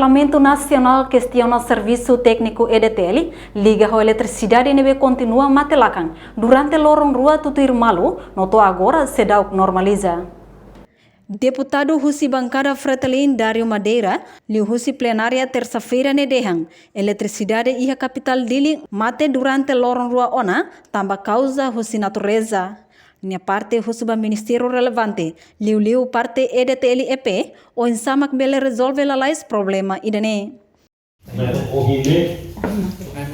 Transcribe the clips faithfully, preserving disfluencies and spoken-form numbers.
Departamentu Nasionál kestiona servisu tékniku E D T L liga ho eletrisidade ne'ebé kontinua mate-lakan durante loron rua tutuir malu, no to'o agora seidauk normaliza. Deputadu husi bankada Fretilin, Dario Madeira, liuhusi plenária tersa-feira ne'e dehan, eletrisidade iha kapitál Dili mate durante loron rua ona, tanba kauza husi natureza. Nia parte husu ba ministériu relevante, liuliu parte E D T L E P, oinsá mak bele rezolve lalais problema ida-ne'e. Ohin ne'e,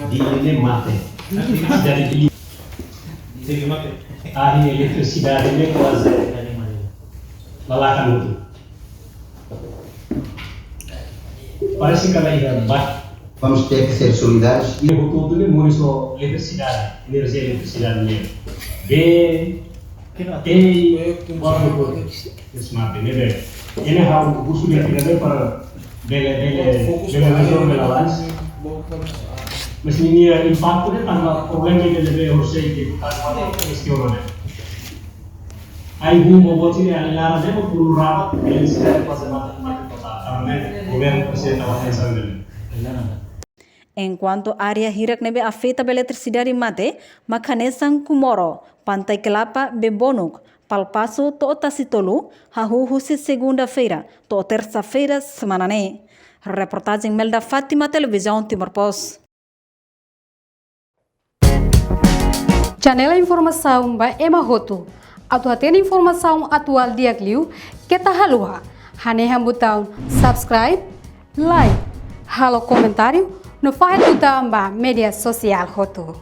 Dili ne'e mate. Jadi, Dili, ahi eletrisidade ne'e kuaze la lakan hotu. Parese katak iha ba. Vamos ter que ser solidários. Iha hotu-hotu ne'e moris ho eletrisidade, enerjia eletrisidade ne'e. Bee, tei, buat hotu-hotu. Smart ne'e, bee. Ne'e ha'u husu de'it ne'e para bele, bele, bele rezolve lalais. Mas ninia impaktu ne'e tanba problema ida ne'ebé orsida ke bukan pada kestiona ne'e. Ai bumbu bocil yang lara ne'e puru rabat, yang sudah pas mati, mati total. Karena governu presiza tau atensaun ne'e. Enkuantu área hirak ne'ebé afeta ba eletrisidade mate, mak hanesan Comoro, Pantai Kelapa, Bebonuk, Palpaso to'o Tasitolu, hahú husi segunda-feira to'o tersa-feira semana ne'e. Reportajen Melda Fátima, Televizaun Timor Post. Janela informasaun ba ema hotu. Atu hatene informasaun atuál di'ak liu, keta haluha hanehan butaun subscribe, like, halo komentáriu, no fahe tutan ba média sosiál hotu.